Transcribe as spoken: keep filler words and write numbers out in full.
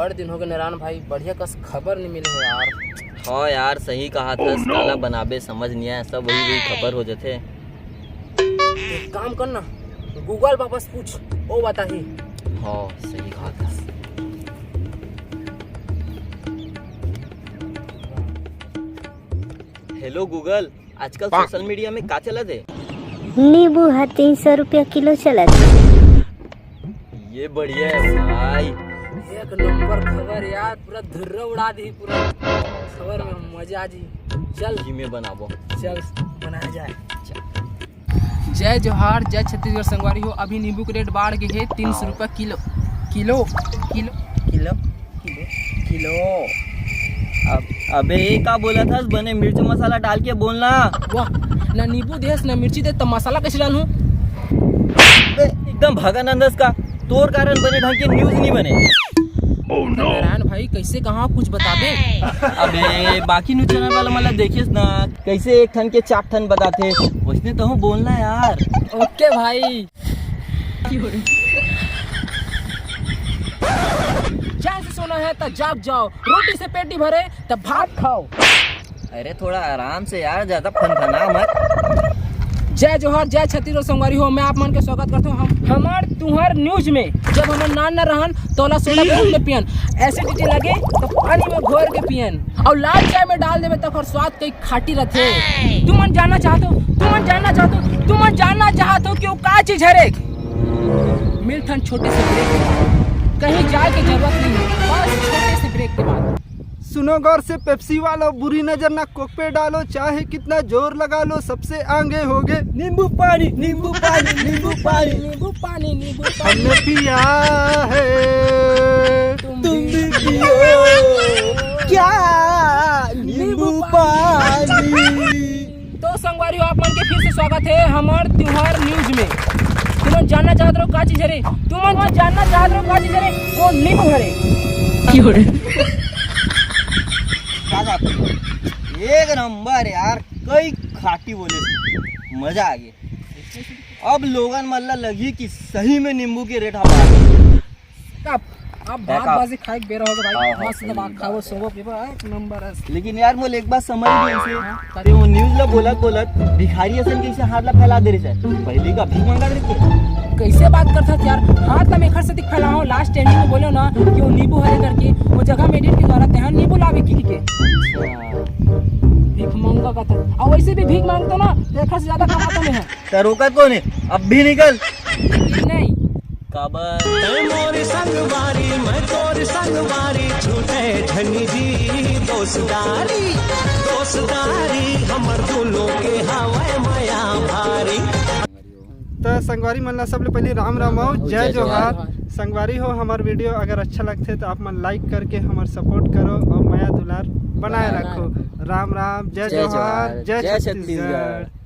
बड़ दिन हो गए नारायण भाई, बढ़िया कस खबर नहीं मिले हे यार। हाँ यार, सही कहा था। काला बनाबे समझ नहीं आया, सब वही वही खबर हो जाते। एक काम करना, गूगल पापा से पूछ, वो बताही। हाँ, सही कहा था। हेलो गूगल, आजकल सोशल मीडिया में का चलत हे? नींबू हा तीन सौ रुपया किलो चलत। ये बढ़िया है भाई। एक नंबर खबर यार, पूरा धुर्रा उड़ा दी पूरा खबर में, मजा आ जी। चल घी में बनाबो। चल बनाया जाए। जय जोहार, जय छत्तीसगढ़ संगवारी हो। अभी नींबू के रेट बाढ़ गए हे तीन सौ रुपया kilo. Kilo kilo kilo kilo. अब अबे ये का बोला था, बने मिर्च मसाला डाल के बोलना। वाह, ना नींबू देस ना मिर्ची दे, तब मसाला कैसे डालूं? बे, एकदम भगन अंदस का, तोर कारण बने ढंग के न्यूज नहीं बने। नारायण भाई, कैसे कहाँ कुछ बताबे? अबे बाकी न्यूज चैनल वाला मतलब देखिस ना, कैसे एक ठन के चार ठन बताते, वैसने तहूँ बोलना यार। ओके भाई। चैन से सोना है तो जाग जाओ, रोटी से पेट नहीं भरे तो भात खाओ। अरे थोड़ा आराम से यार, ज्यादा फनफना मत। जय जोहार, जय छत्तीसगढ़ संगवारी हो, मैं आप मन के स्वागत करता हूँ हम हमार तुहर न्यूज में। जब हमन नान न रहन तोला सोडा बहुत में पियन, एसिडिटी लगे तो पानी में घोर के पियन, और लाल चाय में डाल देवे तो ओकर स्वाद कई खाटी रथे। तुमन जानना चाहत हो, तुमन जानना चाहत हो, तुमन जानना चाहत हो कि वो का चीज हरे? मिलथन छोटे से ब्रेक के बाद। कहीं जाए की जरूरत नहीं है, बस छोटे से ब्रेक के बाद। सुनो गौर से, पेप्सी वालों, बुरी नजर ना कोक पे डालो, चाहे कितना जोर लगा लो, सबसे आगे होगे नींबू पानी, नींबू पानी, नींबू पानी। नींबू पानी, नींबू पानी। हमने पिया है, तुम भी पियो। क्या? नींबू पानी। तो संगवारी हो, आप मन के फिर से स्वागत है हमार त्योहार न्यूज में। तुमन जानना चाहत रहो का चीज हरे? तुमन जानना चाहत रहो का चीज हरे? वो नींबू हरे। का बात है? एक नंबर यार, कई खाटी बोले, मजा आ गया। अब लोगन मन ला लगी कि सही में नींबू के रेट हवा। अब, अब भात बाजी खाए के बेरा होगे भाई, हाँ, हाँ, मस्त सही दबा के बात खाओ, है। सोवो पीबो, एक नंबर है। लेकिन यार, मोला एक बात समझ नहीं आइसे, हाँ, ते वो न्यूज ला बोलत बोलत भिखारी असन कैसे हाथ ला फैला दे रहे? पहली का भीख मांगा दे रहे। कैसे बात करत हस यार? हाथ ला मैं एखर सेती फैलाओ, लास्ट एंडिंग में बोलो ना कि वो नींबू हरे करके, वो जगह में एडिट के द्वारा तेहा नींबू लावे की के। भीख मांगा का था, और वैसे भी भीख मांगता ना तो एखर से ज्यादा कमाता नहीं है। त रोकत कोन हे? अब भी निकल। नहीं। काबर? तै मोर संगवारी, मैं तोर संगवारी, छूटे झनी जी दोस्तारी, दोस्तारी हमर दोनों के हवय मया भारी। त संगवारी मन ला सबले पहले राम राम अउ जय जय जोहार। जोहार। संगवारी हो, हमर वीडियो अगर अच्छा लगथे त आप मन लाइक करके हमर सपोर्ट करो और मया दुलार बनाए बनाए रखो। रखो। राम राम, जय जय जोहार, जोहार, जय जय छत्तीसगढ़। छत्तीसगढ़।